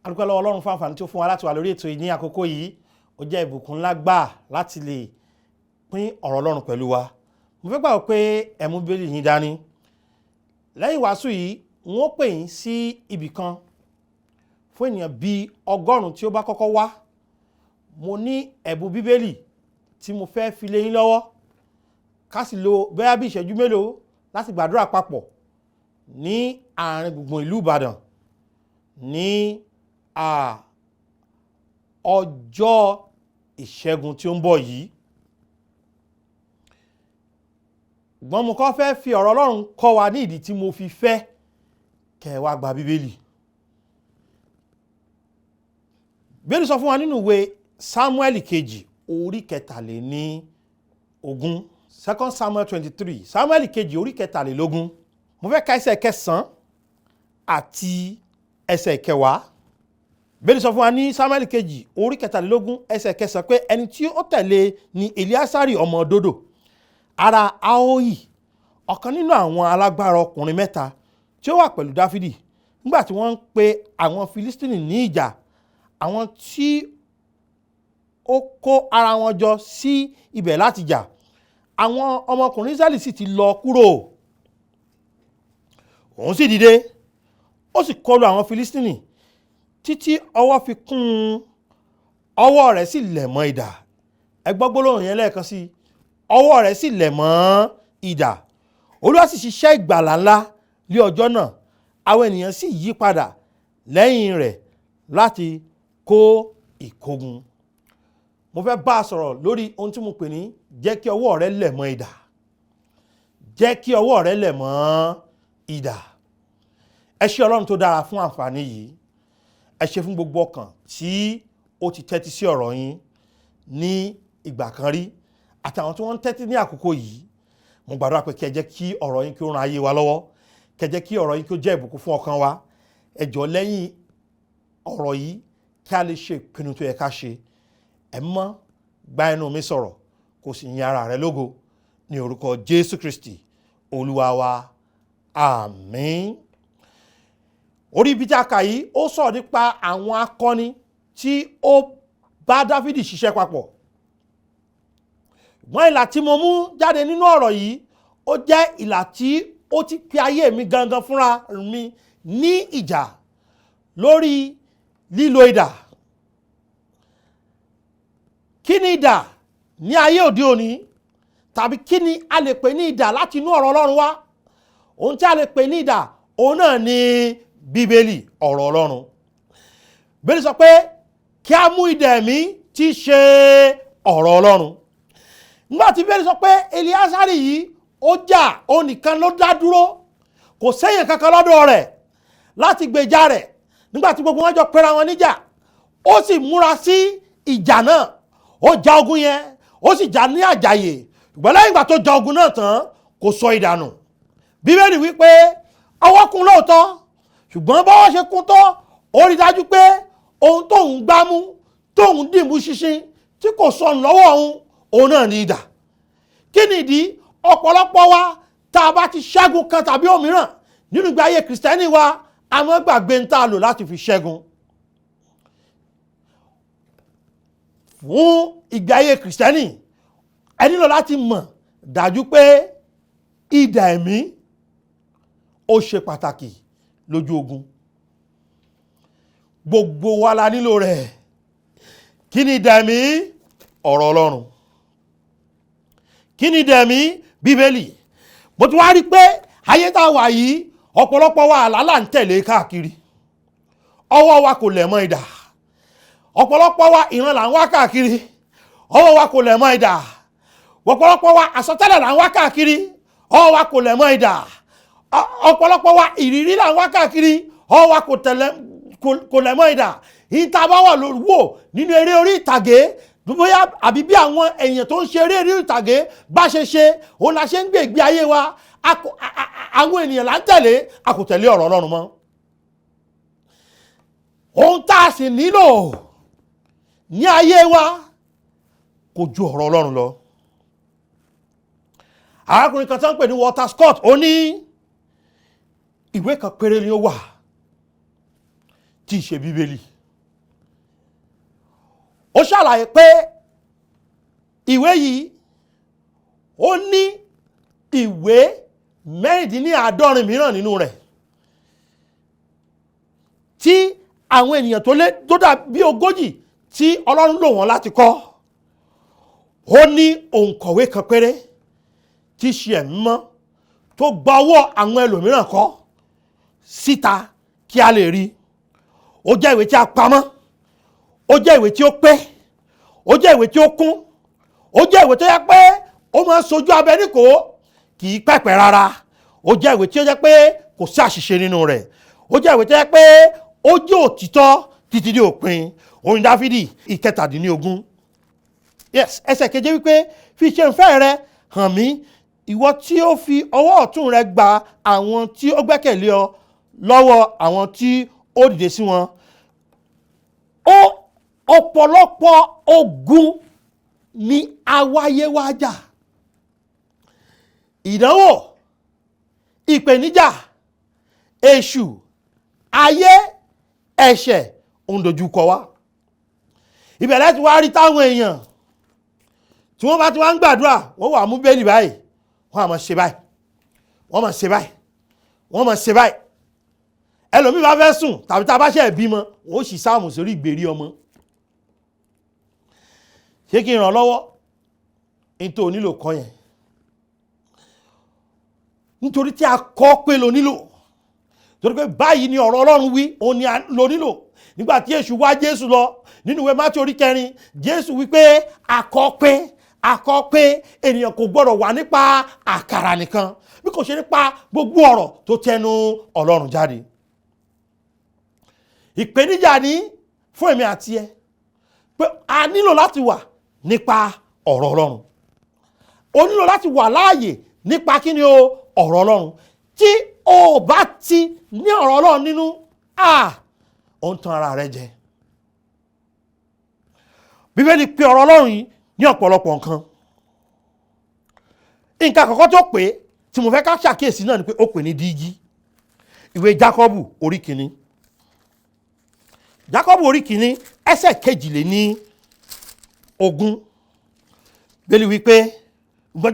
A dúpẹ́ lọ́wọ́ Ọlọ́run fún àǹfààní tí ó fún wa láti wà lórí ètò yìí ní àkókò yìí. Ó jẹ́ ìbùkún ńlá gbà láti lè pín ọ̀rọ̀ Ọlọ́run pẹ̀lú wa. Mo fẹ́ gbàgbọ́ pé ẹ mú Bíbélì yín dání. Lẹ́yìn wàásù yìí, n ó pè yín sí ibì kan fún ènìyàn bíi 100 tí ó bá kọ́kọ́ wá. Mo ní ẹ̀bùn Bíbélì tí mo fẹ́ fi lé yín lọ́wọ́, ká sì lo bóyá bí ìṣẹ́jú mélòó láti gbàdúrà papọ̀ ní àárín gbùngbùn ìlú Ìbàdàn ní ọjọ́ Ìṣẹ́gun tí ó ń bọ̀ yìí. Ṣùgbọ́n mo kọ́ fẹ́ fi ọ̀rọ̀ Ọlọ́run kọ́ wa ní ìdí tí mo fi fẹ́ kẹ́ ẹ wá gba Bíbélì. Bíbélì sọ fún wa nínú ìwé Sámúẹ́lì kejì orí 23, Second Samuel 23, Sámúẹ́lì kejì orí 23. Mo fẹ́ ka ẹsẹ̀ kẹsàn-án àti ẹsẹ̀ kẹwàá. Bíbélì sọ fún wa ní Sámúẹ́lì kejì orí 23 ẹsẹ̀ kẹsàn-án pé ẹni tí ó tẹ̀lé ni Eliasari ọmọ Dodo, ará Ahohi, ọ̀kan nínú àwọn alágbára ọkùnrin mẹ́ta tí ó wà pẹ̀lú Dáfídì nígbà tí wọ́n ń pe àwọn Filistini ní ìjà, àwọn tí ó kó ara wọn jọ sí ibẹ̀ láti jà. Àwọn ọmọkùnrin Israẹli sì ti lọ kúrò. Òun sì dìde, ó sì kọlu àwọn Filistini títí ọwọ́ fi kún un, ọwọ́ rẹ̀ sì lẹ̀ mọ́ idà. Ẹ gbọ́ gbólóhùn yẹn lẹ́ẹ̀kan sí i. Ọwọ́ rẹ̀ sì lẹ̀ mọ́ idà. Olúwa sì ṣiṣẹ́ ìgbàlà ńlá lé ọjọ́ náà. Àwọn ènìyàn sì yí padà lẹ́yìn rẹ̀ láti kó ìkógun. Mo fẹ́ bá a sọ̀rọ̀ lórí ohun tí mo pè ní jẹ́ kí ọwọ́ rẹ lẹ̀ mọ́ idà. Jẹ́ kí ọwọ́ rẹ lẹ̀ mọ́ idà. Ẹ ṣé Ọlọ́run tó dára fún àǹfààní yìí. Ẹ ṣé fún gbogbo ọkàn tí ó ti tẹ́tí sí ọ̀rọ̀ yín ní ìgbà kan rí àtàwọn tí wọ́n ń tẹ́tí ní àkókò yìí. Mo gbàdúrà pé kí ẹ jẹ́ kí ọ̀rọ̀ yín kí ó ran ayé wa lọ́wọ́, kí ẹ jẹ́ kí ọ̀rọ̀ yín kí ó jẹ́ ìbùkún fún ọkàn wa. Ẹ jọ̀ọ́, lẹ́yìn ọ̀rọ̀ yìí, kí a lè ṣe ìpinnu tó yẹ ká ṣe. Ẹ mọ́ gba ẹnu mi sọ̀rọ̀, kó sì yin ara rẹ lógo ní orúkọ Jésù Kristi Olúwa wa, àmín. Orí ibi tí a kà yìí, ó sọ̀rọ̀ nípa àwọn akọni tí ó bá Dáfídì ṣiṣẹ́ papọ̀. Ṣùgbọ́n ìlà tí mo mú jáde nínú ọ̀rọ̀ yìí, ó jẹ́ ìlà tí ó ti pe ayé mi gangan fúnra mi ní ìjà lórí lílo idà. Kí ni idà ní ayé òde òní, tàbí kí ni a lè pè ní idà láti inú ọ̀rọ̀ Ọlọ́run wá? Ohun tí a lè pè ní idà, òun náà ni Bíbélì, ọ̀rọ̀ Ọlọ́run. Bíbélì sọ pé kí a mú idà ẹ̀mí tí í ṣe ọ̀rọ̀ Ọlọ́run. Nígbà tí Bíbélì sọ pé Eliasari yìí ó jà, òun nìkan ló dá dúró, kò séèyàn kankan lọ́dọ̀ rẹ̀ láti gbèjà rẹ̀ nígbà tí gbogbo wọn jọ pera wọn níjà, ó sì múra sí ìjà náà, ó ja ogun yẹn, ó sì jà ní àjàyè. Ṣùgbọ́n lẹ́yìn ìgbà tó ja ogun náà tán, kò sọ ìdànù. Bíbélì wípé ọwọ́ kún lóòótọ́, ṣùgbọ́n bọ́wọ́ ṣe kún tó, ó rí dájú pé ohun tóun gbámú, tóun dìmú ṣinṣin, tí kò sọnù lọ́wọ́ òun, òun náà ní idà. Kí ni ìdí? Ọ̀pọ̀lọpọ̀ wa, tá a bá ti ṣẹ́gun kan tàbí òmíràn nínú ìgbé ayé Kìrìsìtẹ́nì wa, a máa gbàgbé ń tá a lò láti fi ṣẹ́gun. Fún ìgbé ayé Kìrìsìtẹ́nì, ẹ nílò láti mọ̀ dájú pé idà ẹ̀mí ó ṣe pàtàkì lójú ogun. Gbogbo wa la nílò rẹ̀. Kí ni idà ẹ̀mí? Ọ̀rọ̀ Ọlọ́run. Kí ni idà ẹ̀mí? Bíbélì. Mo ti wá rí pé ayé tá a wà yìí, ọ̀pọ̀lọpọ̀ wa, àlá là ń tẹ̀lé káàkiri, ọwọ́ wa kò lẹ̀ mọ́ idà. Ọ̀pọ̀lọpọ̀ wa, ìran là ń wá káàkiri, ọwọ́ wa kò lẹ̀ mọ́ idà. Ọ̀pọ̀lọpọ̀ wa, àsọtẹ́lẹ̀ là ń wá káàkiri, ọwọ́ wa kò lẹ̀ mọ́ idà. Ọ̀pọ̀lọpọ̀ wa, ìrírí là ń wá káàkiri, ọwọ́ wa kò lẹ̀ mọ́ idà. Ìta bá wà wò nínú eré orí ìtàgé bóyá, àbí bí àwọn èèyàn tó ń ṣe eré orí ìtàgé bá ṣe ṣe, òun la ṣe ń gbé ìgbé ayé wa. Àwọn ènìyàn là ń tẹ̀lé, a kò tẹ̀lé ọ̀rọ̀ Ọlọ́run mọ́. Ohun tá a sì nílò ní ayé wa kò ju ọ̀rọ̀ Ọlọ́run lọ. Arákùnrin kan tó ń pè ní Walter Scott, ó ní ìwé kan péré ni ó wà tí í ṣe Bíbélì. Ó ṣàlàyé pé ìwé yìí ó ní ìwé 74 mìíràn nínú rẹ̀ tí àwọn ènìyàn tó lé tó dà bí 40 tí Ọlọ́run lò wọ́n láti kọ. Ó ní òǹkọ̀wé kan péré tí ṣe Ẹ̀mí Mímọ́ tó gba ọwọ́ àwọn ẹlòmíràn kọ síta kí a lè rí. Ó jẹ́ ìwé tí a pamọ́, ó jẹ́ ìwé tí ó pé, ó jẹ́ ìwé tí ó kún, ó jẹ́ ìwé tó yẹ pé ó máa ń sojú abẹ níkò, kì í pẹ̀pẹ̀ rárá. Ó jẹ́ ìwé tí ó jẹ́ pé kò sí àṣìṣe nínú rẹ̀. Ó jẹ́ ìwé tó yẹ pé ó jẹ́ òtítọ́ títí dé òpin. Orin Dáfídì 17, yes, ẹsẹ̀ keje wípé fi ṣe ìfẹ́ rẹ hàn mí, ìwọ tí ó fi ọwọ́ ọ̀tún rẹ gba àwọn tí ó gbẹ́kẹ̀lé ọ lọ́wọ́ àwọn tí ó dìde sí wọn. Ó ọ̀pọ̀lọpọ̀ ogun ni awáyé wá jà, ìdánwò, ìpèníjà, èṣù, ayé, ẹ̀ṣẹ̀ ń dojú kọ wá. Ìbẹ̀rẹ̀ tí wàá rí táwọn èèyàn tí wọ́n bá ti wá ń gbàdúrà, wọ́n wà mú bẹ́ẹ̀lì báyìí, wọ́n á máa ṣe báyìí, wọ́n máa ṣe báyìí, wọ́n máa ṣe báyìí. Ẹlòmíì bá fẹ́ sùn tàbí tá a bá ṣe bímọ, wọ́n ó sì sáàmù sórí ìgbèrí ọmọ. Ṣé kí n ràn lọ́wọ́? Nítorí onílò kọ́ yẹn, nítorí tí a kọ́ pé lo nílò, torí pé báyìí ni ọ̀rọ̀ Ọlọ́run wí, òun ni lo nílò. Nígbà tí èṣù wá Jésù lọ nínú ìwé Mátíù orí 4, Jésù wí pé a kọ pé, a kọ pé ènìyàn kò gbọ́dọ̀ wà nípa àkàrà nìkan, bí kò ṣe nípa gbogbo ọ̀rọ̀ tó tẹnu Ọlọ́run jáde. Ìpèníjà ní fún èmi àti ẹ pé a nílò láti wà nípa ọ̀rọ̀ Ọlọ́run. O nílò láti wà láàyè nípa kí ni o? Ọ̀rọ̀ Ọlọ́run. Tí o bá ti ní ọ̀rọ̀ Ọlọ́run nínú, ó ń tan ara rẹ jẹ. Bíbélì pè ọ̀rọ̀ Ọlọ́run yìí ní ọ̀pọ̀lọpọ̀ nǹkan. Nǹkan àkọ́kọ́ tó pé tí mo fẹ́ ká ṣàkíyèsí náà ni pé ó pè ní dígí. Ìwé Jákọ́bù orí 1, Jákọ́bù orí 1 ẹsẹ̀ 22, Bíbélì wípé ṣùgbọ́n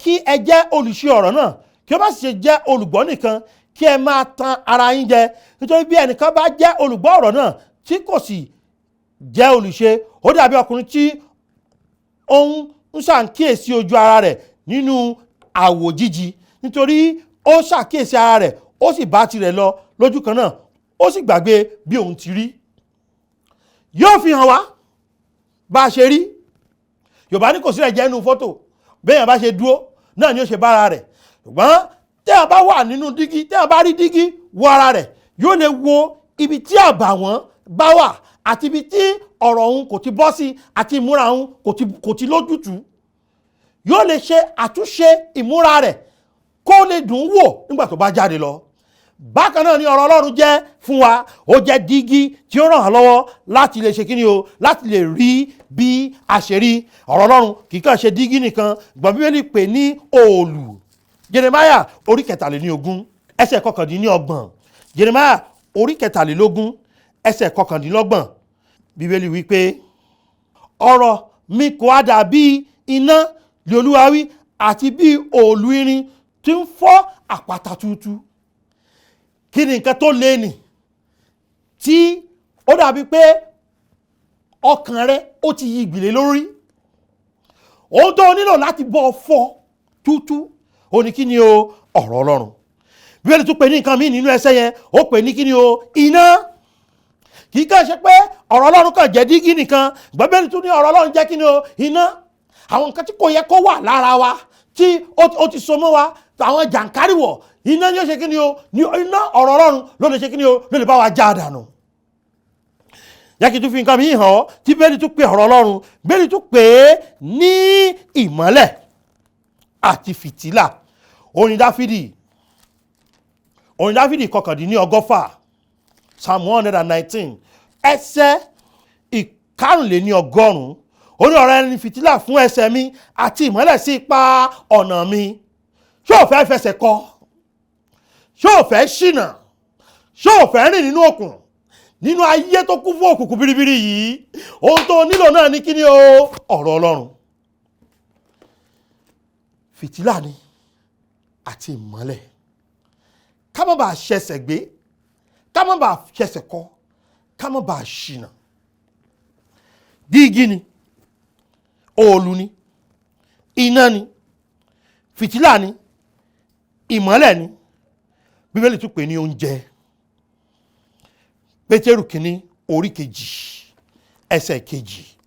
kí ẹ jẹ́ olùṣe ọ̀rọ̀ náà, kí ó má sì ṣe jẹ́ olùgbọ́ nìkan, kí ẹ máa tan ara yín jẹ. Nítorí bí ẹnìkan bá jẹ́ olùgbọ́ ọ̀rọ̀ náà tí kò sì jẹ́ olùṣe, ó dàbí ọkùnrin tí ó ń ṣàkíyèsí ojú ara rẹ̀ nínú àwòjíji, nítorí ó ṣàkíyèsí ara rẹ̀, ó sì bá tirẹ̀ lọ lójú kan náà, ó sì gbàgbé bí òun ti rí. Yóò fi hàn wá bá a ṣe rí. Yorùbá ní kò sílẹ̀ jẹ́ inú fọ́tò, béèyàn bá ṣe dúró náà ni ó ṣe bára rẹ̀. Ṣùgbọ́n téèyàn bá wà nínú dígí, téèyàn bá rí dígí wo ara rẹ̀, yóò lè wo ibi tí àbàwọ́n bá wà àti ibi tí ọ̀rọ̀ òun kò ti bọ́ sí àti ìmúra òun kò ti lójútùú. Yóò lè ṣe àtúnṣe ìmúra rẹ̀ kó lè dùn wò nígbà tó bá jáde lọ. Bákan náà ni ọ̀rọ̀ Ọlọ́run jẹ́ fún wa. Ó jẹ́ dígí tí ó ràn án lọ́wọ́ láti lè ṣe kíni o, láti lè rí bí a ṣe rí. Ọ̀rọ̀ Ọlọ́run kì í kàn ṣe dígí nìkan, gbọ̀n Bíbélì pè ní òòlù. Jeremáyà orí 23 ẹsẹ̀ 29, Jeremáyà orí 23 ẹsẹ̀ 29, Bíbélì wí pé ọ̀rọ̀ mi kò á dàbí iná lé Olúwa wí, àti bí òòlù irin tí ń fọ́ àpáta túútúú. Kí ni nǹkan tó lé nì tí ó dàbí pé ọkàn rẹ ó ti yí ìgbìlẹ̀ lórí? Ohun tó nílò láti bọ́ fọ́ túútúú ó ní kí ni o? Ọ̀rọ̀ Ọlọ́run. Bíbélì tún pè ní nǹkan míì nínú ẹsẹ̀ yẹn, ó pè ní kí ni o? Iná. Kì í kàn ṣe pé ọ̀rọ̀ Ọlọ́run kàn jẹ́ dígí nìkan, Bíbélì tún ní ọ̀rọ̀ Ọlọ́run jẹ́ kí ni o? Iná. Àwọn nǹkan tí kò yẹ kó wà lára wa tí ó ti so mọ́ wa, àwọn jàǹkáríwọ̀, iná ni ó ṣe kí ni o? Ní iná ọ̀rọ̀ Ọlọ́run ló lè ṣe kí ni o? Ló lè bá wa já dànù. Jẹ́ kí n tún fi nǹkan mi hàn ọ́ tí Bíbélì tún pè ọ̀rọ̀ Ọlọ́run. Bíbélì tún pè é ní ìmọ́lẹ̀ àti fìtílà. Orin Dáfídì, orin Dáfídì 119, Psalm 119 ẹsẹ̀ 195, ó ní ọ̀rọ̀ ẹni fìtílà fún ẹsẹ̀ mi àti ìmọ́lẹ̀ sí ipa ọ̀nà mi. Ṣé o fẹ́ fẹsẹ̀ kọ? Ṣé o fẹ́ ṣìnà? Ṣé o fẹ́ rìn nínú òkun? Nínú ayé tó kún fún òkùnkùn biribiri yìí, ohun tó nílò náà ní kíni o? Ọ̀rọ̀ Ọlọ́run. Fìtílà ni àti ìmọ́lẹ̀. Ká má bàa ṣẹ̀ṣẹ̀ gbé, ká má bàa ṣẹ̀ṣẹ̀ kọ, ká má bàa ṣìnà. Dígí ni, òòlù ni, iná ni, fìtílà ni, ìmọ́lẹ̀ ni. Bíbélì tún pè ní oúnjẹ. Pétérù kìíní orí 2 ẹsẹ̀ 2.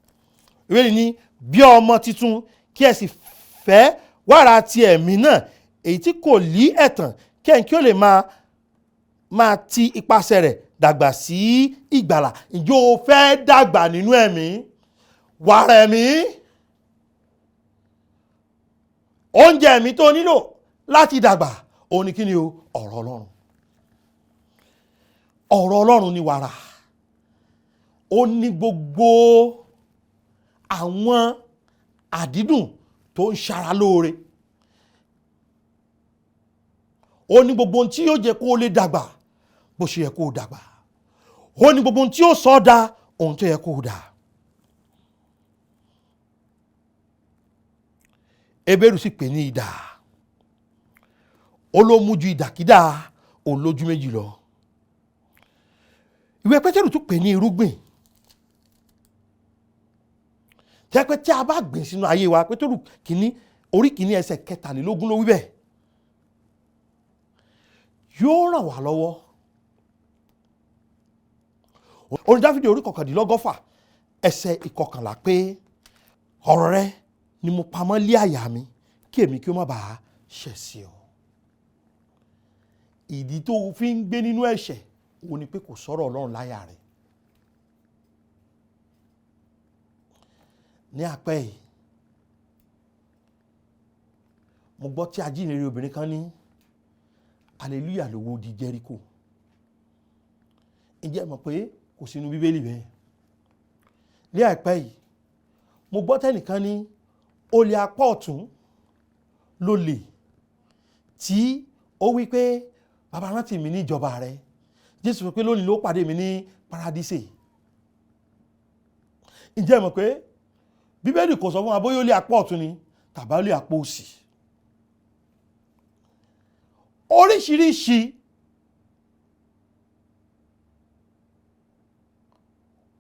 Bíbélì ní bí ọmọ titun kí ẹ sì fẹ́ wàrà ti ẹ̀mí náà, èyí tí kò lí ẹ̀tàn, kí ẹ̀yin kí ó lè máa ti ipasẹ̀ rẹ̀ dàgbà sí ìgbàlà. Ǹjẹ́ o fẹ́ dàgbà nínú ẹ̀mí? Wàrà ẹ̀mí, oúnjẹ ẹ̀mí tó nílò láti dàgbà, òun ni kí ni o? Ọ̀rọ̀ Ọlọ́run. Ọ̀rọ̀ Ọlọ́run ni wàrà. Ó ní gbogbo àwọn àdídùn tó ń ṣara lóore. Ó ní gbogbo ohun tí yóò jẹ́ kó lè dàgbà bó ṣe yẹ kó dàgbà. Ó ní gbogbo ohun tí yóò sọ ọ́ da ohun tó yẹ kó dà. Hébérù sì pè ní idà. Ó ló mú ju ìdàkídà òun lójú méjì lọ. Ìwé Pétérù tún pè ní irúgbìn. Jẹ́ pé tí a bá gbìn sínú ayé wa, Pétérù kìíní orí 1 ẹsẹ̀ 23 ló wí bẹ́ẹ̀. Yóò ràn wá lọ́wọ́. Orin Dáfídì orí 119 ẹsẹ̀ 11 pé ọ̀rọ̀ rẹ ni mo pamọ́ lé àyà mi kí èmi kí ó má bàa ṣẹ̀ sí ọ. Ìdí tó fi ń gbé nínú ẹ̀ṣẹ̀ òun ni pé kò sọ̀rọ̀ Ọlọ́run láyà rẹ̀. Ní apẹ́ yìí, mo gbọ́ tí ajínrere obìnrin kan ní hallelujah ló wó di Jẹ́ríkò. Ǹjẹ́ ẹ mọ̀ pé kò sínú Bíbélì bẹ́ẹ̀? Ní àìpẹ́ yìí, mo gbọ́ tẹ́nìkan ní olè apá ọ̀tún ló lè tí ó wí pé bàbá rántí mi ní ìjọba rẹ. Jésù sọ pé lónìí ló pàdé mi ní paradísè. Ǹjẹ́ ẹ mọ̀ pé Bíbélì kò sọ fún wa bóyá olè apá ọ̀tún ni tàbí olè apá òsì. Oríṣiríṣi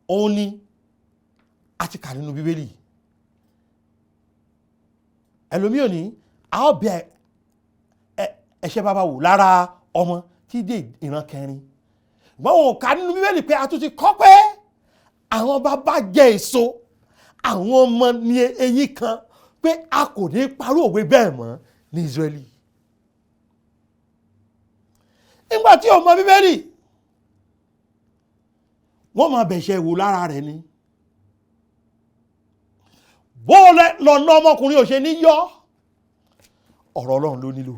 òun ni a ti kà nínú Bíbélì. Ẹlòmíì ò ní a ó bẹ ẹ̀ṣẹ̀ bàbá wò lára ọmọ tí dé ìran kẹrin. Ṣùgbọ́n wọn ò kà nínú Bíbélì pé a tún ti kọ́ pé àwọn bàbá jẹ èso, àwọn ọmọ ní eyín kan, pé a kò ní parú òwe bẹ́ẹ̀ mọ́ ní Ísírẹ́lì. Nígbà tí o mọ Bíbélì, wọ́n máa bẹ̀ṣẹ̀ wò lára rẹ̀ ni. Bó lọ́nà ọmọkùnrin ò ṣe ní yọ, ọ̀rọ̀ Ọlọ́run ló nílò.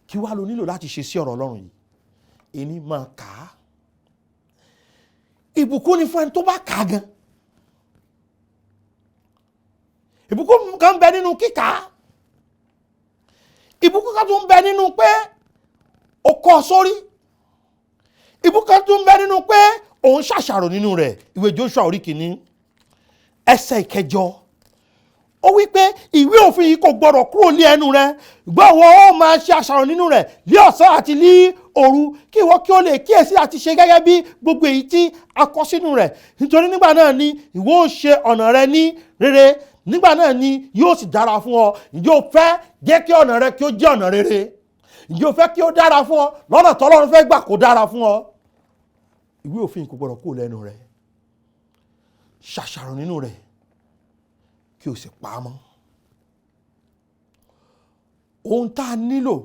Kí wá ló nílò láti ṣe sí ọ̀rọ̀ Ọlọ́run yìí? Ẹni máa kà á. Ìbùkún ni fún ẹni tó bá kà á gan. Ìbùkún kan bẹ nínú kíkà. Ìbùkún kan tún bẹ nínú pé o kọ sórí. Ìbùkún kan tún bẹ nínú pé òun ṣàṣàrò nínú rẹ̀. Ìwé Joshua orí 1 ẹsẹ̀ 8. Ó wí pé ìwé òfin yìí kò gbọdọ̀ kúrò lé ẹnu rẹ, gbọ́ wọ́n ó máa ṣe àṣàrò nínú rẹ̀ lé ọ̀sán àti lí òru, kí ìwọ kí ó lè kíyèsí àti ṣe gẹ́gẹ́ bí gbogbo èyí tí a kọ sínú rẹ̀. Nítorí nígbà náà ni ìwọ ó ṣe ọ̀nà rẹ ní rere, nígbà náà ni yóò sì dára fún ọ. Ǹjẹ́ o fẹ́ jẹ́ kí ọ̀nà rẹ kí ó jẹ́ ọ̀nà rere? Ǹjẹ́ o fẹ́ kí ó dára fún ọ lọ́nà tọ́lọ́run fẹ́ gbà kó dára fún ọ? Ìwé òfin kò gbọdọ̀ kúrò lẹ́nu rẹ. Ṣàṣàrò nínú rẹ̀ kí o sì pa á mọ́. Ohun tá a nílò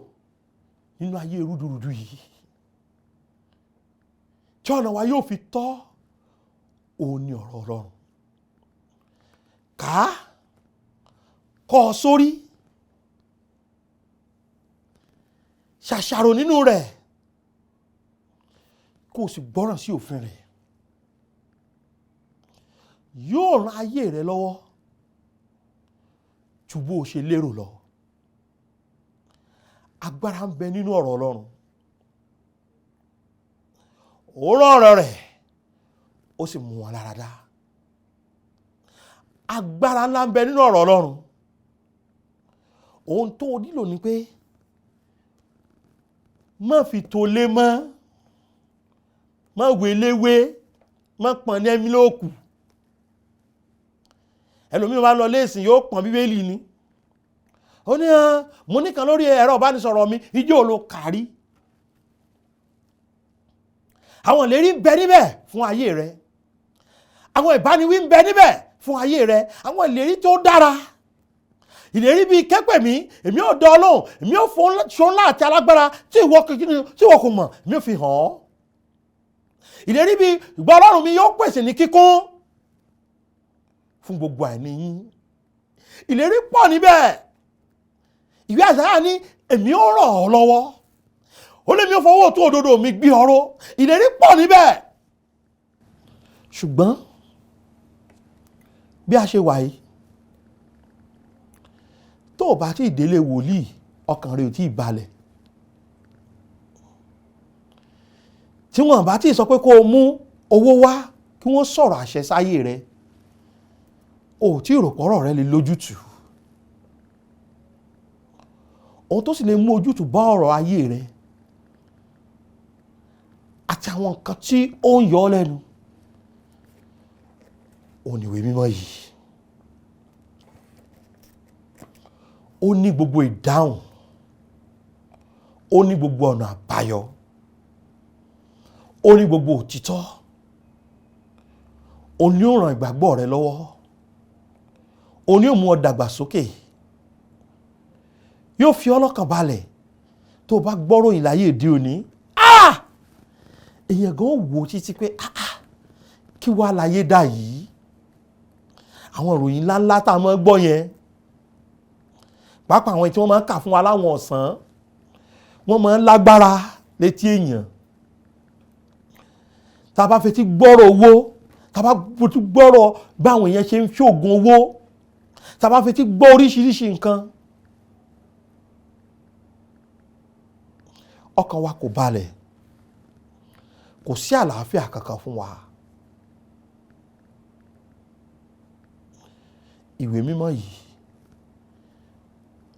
nínú ayé rúdurùdu yìí tí ọ̀nà wa yóò fi tọ́, òun ni ọ̀rọ̀ Ọlọ́run. Kà á, kọ ọ sórí, ṣàṣàrò nínú rẹ̀ kó o sì gbọ́ràn sí òfin rẹ̀. Yóò ran ayé rẹ lọ́wọ́ ju bó o ṣe lérò lọ. Agbára ń bẹ nínú ọ̀rọ̀ Ọlọ́run. Ó rán ọ̀rọ̀ rẹ̀, ó sì mú wọn lára dá. Agbára ńlá ń bẹ nínú ọ̀rọ̀ Ọlọ́run. Ohun tó o nílò ni pé má fi tolé mọ́, má wéléwé, má pọ̀n ní ẹ̀mí lóòkù. Ẹlòmíràn bá lọ léèsìn yóò pọ̀n Bíbélì ni. Ó ní hàn mo nìkan lórí ẹ̀rọ ìbánisọ̀rọ̀ mi, ijó ló kárí. Àwọn ìlérí ń bẹ níbẹ̀ fún ayé rẹ, àwọn ìbániwí ń bẹ níbẹ̀ fún ayé rẹ, àwọn ìlérí tó dára, ìlérí bíi kẹ́pẹ̀ mi, èmi ò dán Ọlọ́run, èmi ò fún ńlá àti alágbára tí ìwọ kò mọ̀, èmi ò fi hàn ọ́. Ìlérí bíi ìgbà Ọlọ́run mi yóò pèsè ní kíkún fún gbogbo àìní yín. Ìlérí pọ̀ níbẹ̀. Ìwé Àìsáyà ní èmi ò ràn ọ́ lọ́wọ́, ó lé mi ò fọwọ́ tó òdodo mi gbé ọ̀rọ̀. Ìlérí pọ̀ níbẹ̀. Ṣùgbọ́n bí a ṣe wà yìí, tó o bá tí ì délé wòlíì, ọkàn rẹ ò tí ì balẹ̀. Tí wọ́n bá tí ì sọ pé kó o mú owó wá kí wọ́n sọ̀rọ̀ àṣẹ sáyé rẹ, o ò tí ì rò pọ̀rọ̀ rẹ lè lójútùú. Ohun tó sì lè mú ojútùú bá ọ̀rọ̀ ayé rẹ àti àwọn nǹkan tí ó ń yọ ọ́ lẹ́nu, òun ni ìwé mímọ́ yìí. Ó ní gbogbo ìdáhùn, ó ní gbogbo ọ̀nà àbáyọ, ó ní gbogbo òtítọ́, ó ní ó ràn ìgbàgbọ́ rẹ lọ́wọ́, ó ní ó mú ọ dàgbàsókè, yóò fi ọ́ lọ́kàn balẹ̀. Tó o bá gbọ́rọ̀ ìláyé òde òní, èèyàn gan wò títí pé kí wàá láyé dà yìí. Àwọn ìròyìn ńláńlá tá a máa gbọ́ yẹn, pàápàá àwọn tí wọ́n máa ń kà fún wa láwọn ọ̀sán, wọ́n máa ń lágbára létí èèyàn. Tá a bá fetí gbọ́rọ̀ owó, tá a bá fetí gbọ́rọ̀ báwọn èèyàn ṣe ń ṣoògùn owó, tá a bá fetí gbọ́ oríṣiríṣi nǹkan, ọkàn wa kò balẹ̀, kò sí àlàáfíà kankan fún wa. Ìwé mímọ́ yìí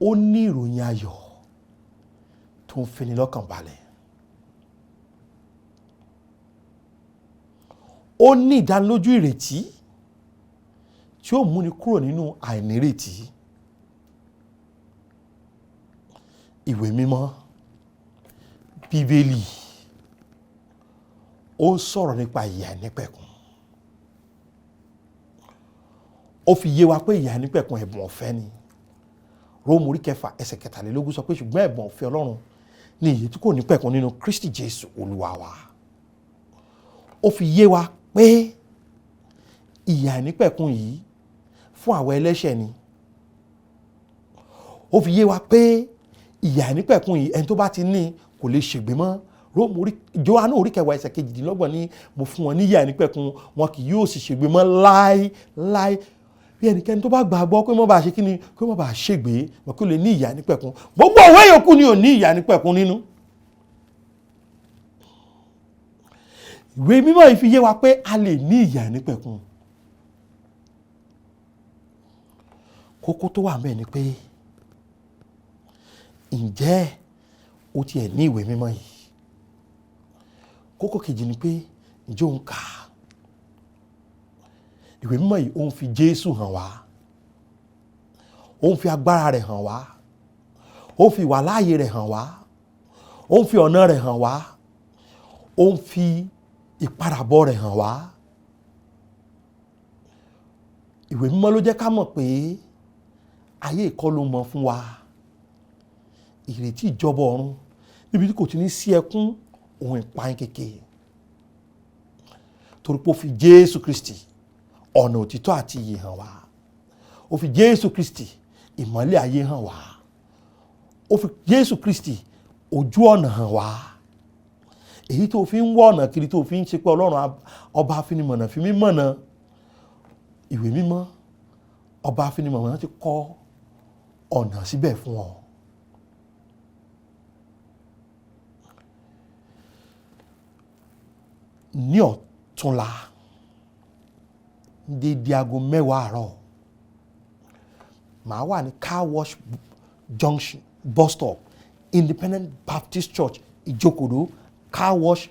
ó ní ìròyìn ayọ̀ tó ń fini lọ́kàn balẹ̀. Ó ní ìdánilójú ìrètí tí ó múni kúrò nínú àìnírètí. Ìwé mímọ́ Bíbélì ó ń sọ̀rọ̀ nípa ìyè àìnípẹ̀kun. Ó fi yé wa pé ìyè àìnípẹ̀kun ẹ̀bùn ọ̀fẹ́ ni. Róòmù orí 6 ẹsẹ̀ 23 sọ pé ṣùgbọ́n ẹ̀bùn ọ̀fẹ́ Ọlọ́run ni ìyè tí kò ní pẹ̀kun nínú Kristi Jésù Olúwa wa. Ó fi yé wa pé ìyè àìnípẹ̀kun yìí fún àwọn ẹlẹ́ṣẹ̀ ni. Ó fi yé wa pé ìyè àìnípẹ̀kun yìí ẹni tó bá ti ní kò lè ṣègbé mọ́. Róòmù orí Jòhánù orí 10 ẹsẹ̀ 28 ní mo fún wọn ní ìyè àìnípẹ̀kun, wọn kì yóò sì ṣègbé mọ́ láéláé. Bí ẹnikẹ́ni tó bá gbàgbọ́ pé mọ́ bá ṣe kíni, pé mọ́ bá ṣègbé, wọn kò lè ní ìyè àìnípẹ̀kun. Gbogbo òwe yòókù ni ò ní ìyè àìnípẹ̀kun nínú. Ìwé mímọ́ yìí fi yé wa pé a lè ní ìyè àìnípẹ̀kun. Kókó tó wà ńbẹ̀ ni pé ǹjẹ́ o tiẹ̀ ní ìwé mímọ́ yìí? Kókó kejì ni pé ǹjẹ́ o ń kà á? Ìwé mímọ́ yìí ó ń fi Jésù hàn wá, ó ń fi agbára rẹ̀ hàn wá, ó ń fi ìwàláàyè rẹ̀ hàn wá, ó ń fi ọ̀nà rẹ̀ hàn wá, ó ń fi ìpadàbọ̀ rẹ̀ hàn wá. Ìwé mímọ́ ló jẹ́ ká mọ̀ pé ayé ìkọ́ ló mọ̀ fún wa. Ìrètí ìjọba ọ̀run níbi tí kò ti ní sí ẹkún òun ìpayín kékeré, torí pé ó fi Jésù Kristi ọ̀nà òtítọ́ àti ìyè hàn wá. Ó fi Jésù Kristi ìmọ́lẹ̀ ayé hàn wá. Ó fi Jésù Kristi ojú ọ̀nà hàn wá. Èyí tó fi ń wọ́ ọ̀nà kiri, tó fi ń ṣe pé Ọlọ́run ọba afinimọ̀nà fi mí mọ̀nà. Ìwé mímọ́ ọba afinimọ̀nà ti kọ ọ̀nà síbẹ̀ fún ọ. Ní ọ̀túnla dédé aago 10 àárọ̀, màá wà ní Car Wash Junction bus stop, Independent Baptist Church, Ìjókòdó, Car Wash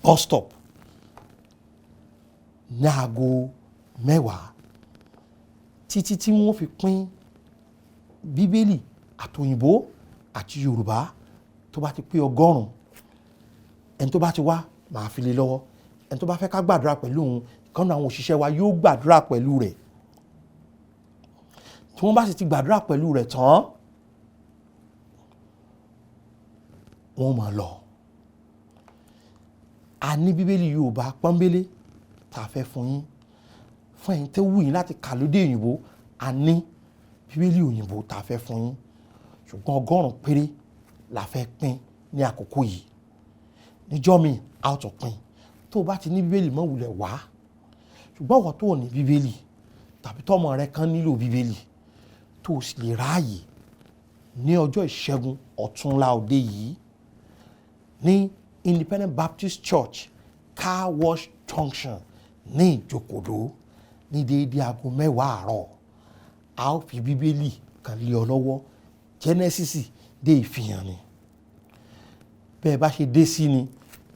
bus stop ní aago 10 títí tí wọ́n fi pín Bíbélì àtòyìnbó àti Yorùbá tó bá ti pé 100. Ẹni tó bá ti wá, màá fi lé lọ́wọ́. Ẹni tó bá fẹ́ ká gbàdúrà pẹ̀lú òun, ìkan nínú àwọn òṣìṣẹ́ wa yóò gbàdúrà pẹ̀lú rẹ̀. Tí wọ́n bá sì ti gbàdúrà pẹ̀lú rẹ̀ tán, wọ́n máa lọ. A ní Bíbélì Yorùbá pọ́nbélé tá a fẹ́ fún yín. Fún ẹ̀yin tó wù yín láti kà lóde òyìnbó, a ní Bíbélì òyìnbó tá a fẹ́ fún yín. Ṣùgbọ́n 100 péré la fẹ́ pín ní àkókò yìí. Níjọ́ mi, a ó tún pín. Tó o bá ti ní Bíbélì, mọ́ wulẹ̀ wá. Ṣùgbọ́n ìwọ tó ò ní Bíbélì tàbí tọ́mọ rẹ kan nílò Bíbélì, tó o sì lè ráàyè ní ọjọ́ Ìṣẹ́gun ọ̀túnla òde yìí ní Independent Baptist Church, Car Wash Junction ní Ìjókòdó ní déédéé aago 10 àárọ̀, a ó fi Bíbélì kan lé ọ lọ́wọ́, Genesis dé Ìfihàn ni. Bẹ́ẹ̀ bá ṣe dé sí ni,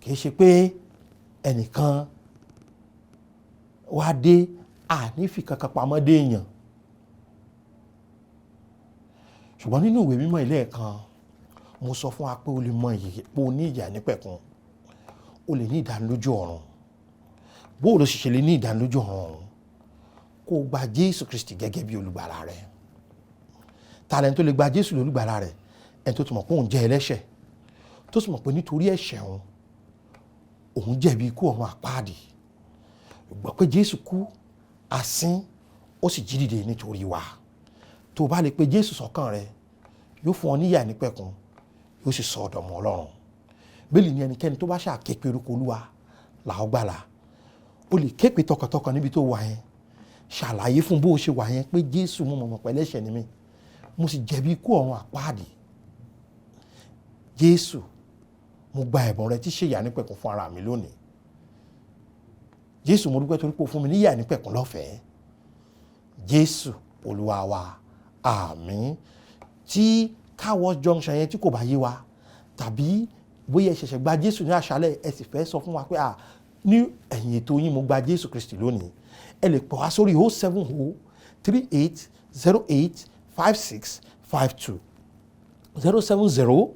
kì í ṣe pé ẹnìkan wá dé, ànífì kankan pamọ́ dé èèyàn. Ṣùgbọ́n nínú ìwé mímọ́ ilé ẹ̀kan, mo sọ fún wa pé o lè mọ ìyè pé o ní ìyè àìnípẹ̀kun, o lè ní ìdánilójú ọ̀run. Bó o lọ sì ṣe lè ní ìdánilójú ọ̀run? Kó o gba Jésù Kristi gẹ́gẹ́ bí olùgbàlà rẹ. Ta lẹni tó lè gba Jésù lólùgbàlà rẹ? Ẹni tó ti mọ̀ pé òun jẹ́ ẹlẹ́ṣẹ̀, tó sì mọ̀ pé nítorí ẹ̀ṣẹ̀ òun, òun jẹ̀bi ikú ọ̀run àpáàdì. Gbọ́ pé Jésù kú, a sin, ó sì jí dìde nítorí wa. Tó o bá lè pe Jésù sọ́kàn rẹ, yóò fún ọ ní ìyè àìnípẹ̀kun, yóò sì sọ ọ̀dọ̀ mọ́ Ọlọ́run. Bíbélì ní ẹnikẹ́ni tó bá ṣáà ké pe orúkọ Olúwa là ó gbàlà. O lè ké pe tọkàntọkàn níbi tó wà yẹn. Ṣàlàyé fún bó o ṣe wà yẹn pé Jésù, mo mọ̀mọ̀ pẹ̀lú ẹ̀ṣẹ̀ ni mí, mo sì jẹ̀bi ikú ọ̀run àpáàdì. Jésù, mo gba ẹ̀bùn rẹ tí ṣe ìyè àìnípẹ̀kun fún ara mi lónìí. Jésù, mo dúpẹ́ torí pé o fún mi ní ìyè àìnípẹ̀kun lọ́fẹ̀ẹ́. Jésù Olúwa wa, àmín. Tí Car Wash Junction yẹn tí kò bá yé wa, tàbí bóyá ẹ ṣẹ̀ṣẹ̀ gba Jésù ní àṣálẹ̀, ẹ sì fẹ́ sọ fún wa pé à ní ẹ̀yìn ètò yín mo gba Jésù Kristi lónìí, ẹ lè pè wá sórí 070 38 08 56 52, 070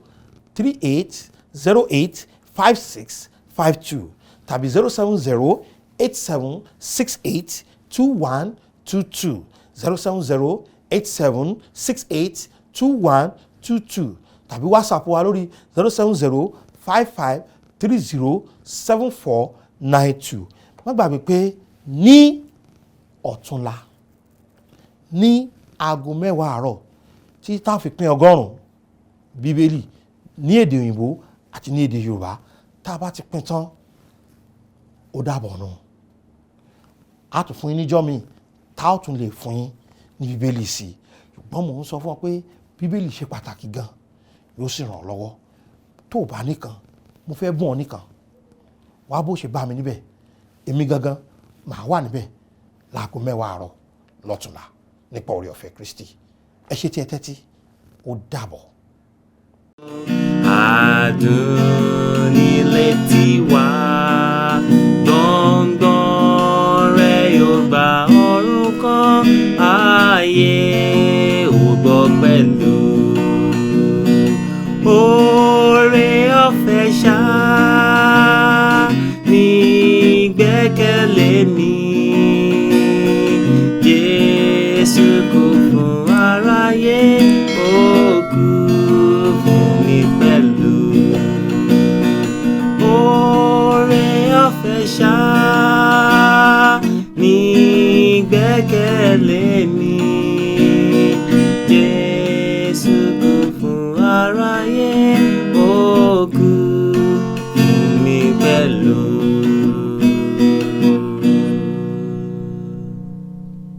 38 08 56 52 tàbí 070 87 68 21 22, 070 87 68 21 22 tàbí WhatsApp wa lórí 070 55 30 74 92. Má gbàgbé pé ní ọ̀túnla ní aago 10 àárọ̀ tí tá a fi pín 100 Bíbélì ní èdè òyìnbó àti ní èdè Yorùbá, tá a bá ti pín tán, ó dàbọ̀ nù. A tún fún yín níjọ́ mi tá a tún lè fún yín ní Bíbélì sí i. Ṣùgbọ́n mò ń sọ fún ọ pé Bíbélì ṣe pàtàkì gan, yóò sì ràn ọ́ lọ́wọ́. Tó o bá nìkan, mo fẹ́ bùn ọ nìkan, wá bó ṣe bá mi níbẹ̀. Èmi gangan màá wà níbẹ̀ láago 10 àárọ̀ lọ́túnla nípa oore ọ̀fẹ́ Kristi. Ẹ ṣé tí ẹ tẹ́tí, ó dàbọ̀. Adùn nílé tiwa.